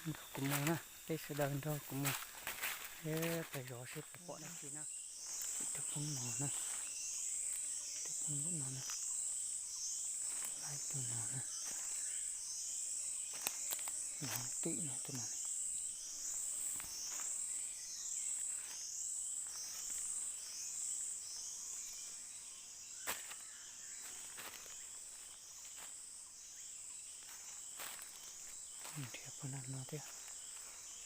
Nrog kuv mus na, peb sawv daws nrog kuv mus, peb pais zov seb puas pom dab tsi na. Tus phooj no na, tus phooj no na, laib tus no na, no twm no tus no. Nrhiav puag nram no thiab,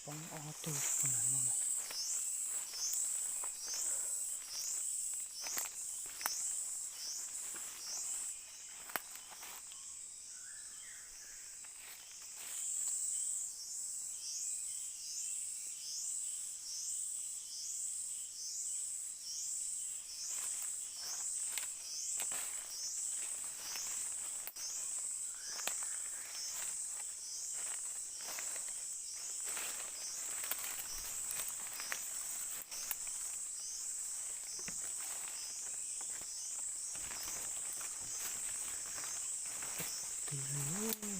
poob ob tug puag nram no lawm. Twg li,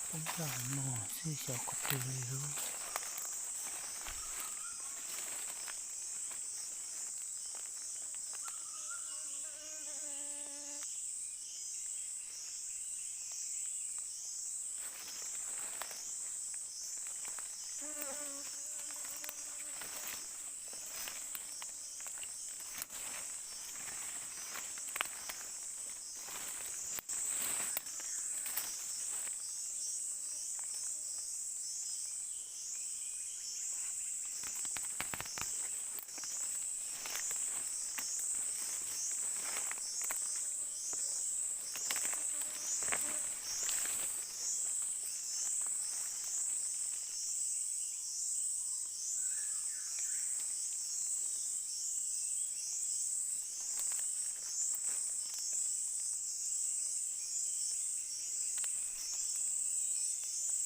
poob zaj no xwb xyov qhov twg li lub.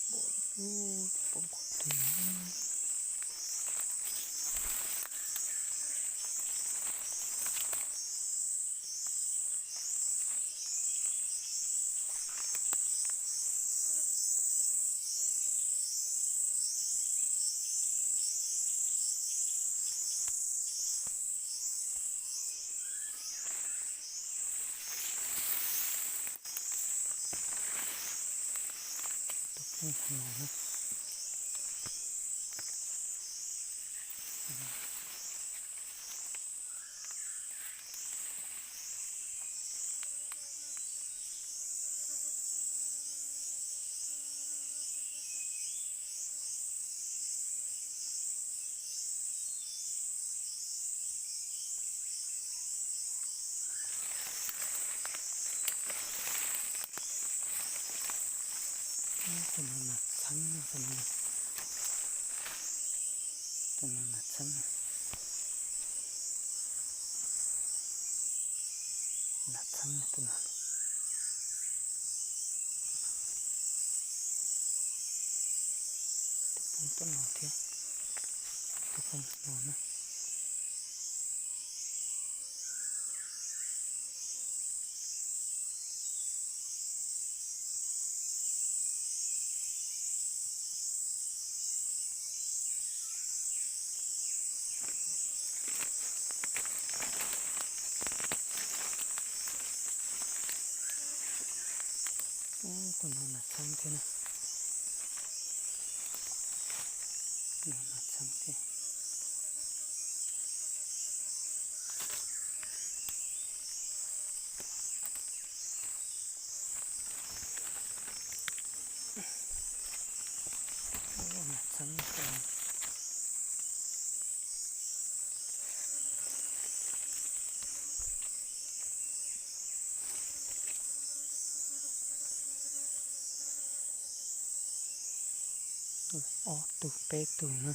Pom lub poob qhov twg. Tus phooj no na. Tus no nas txheeb, tus no nas txheeb, nas txheeb tus no. Tus phooj no thiab, tus phooj no na. Tus no nas txheeb thiab na. No nas txheeb thiab. Nas txheeb. Ob tug peb tug na.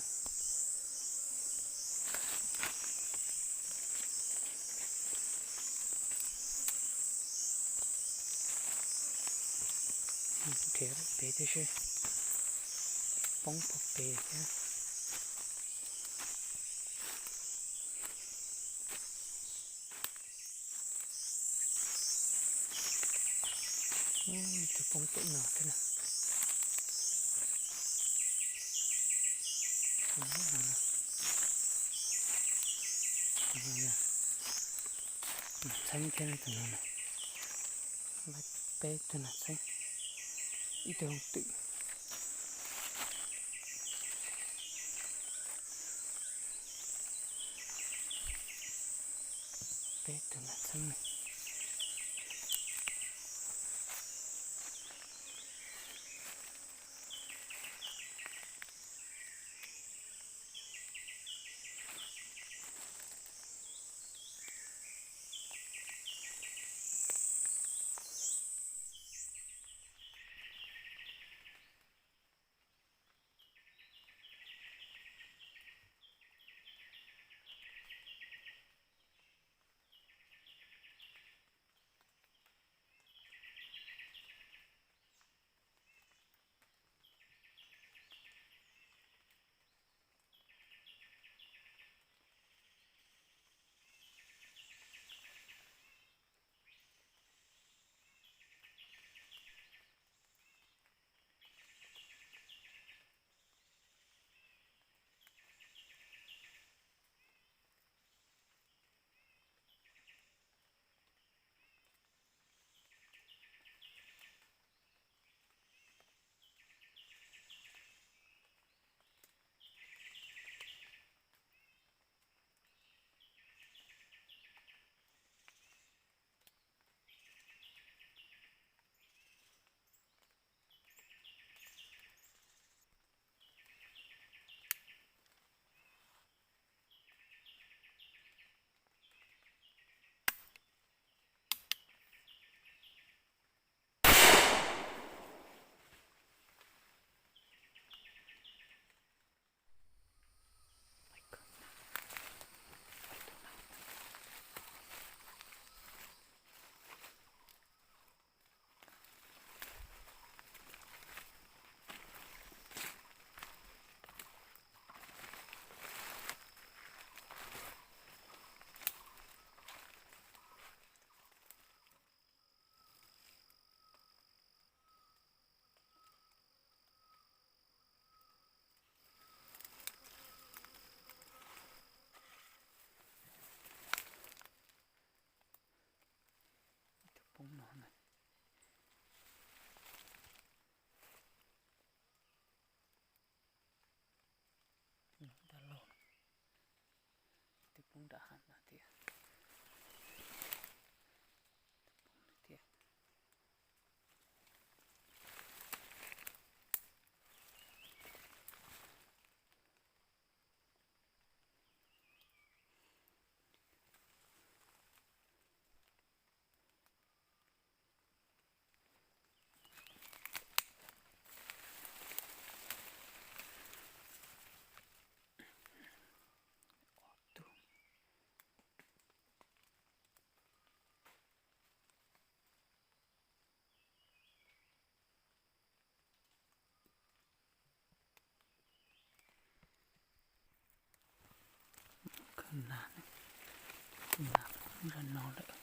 Nrhiav pem thiab seb poob puag pem thiab. Tus poob pem no thiab na. Txheeb thiab tus no na, peb tug nas txheeb, ib tug hooj twm, peb tug nas txheeb na. Ib tug poob no na. Dab laug, ib tug poob nram hav ntawd thiab. Poob thiab. Khawb nas, nas poob zaj no lawm.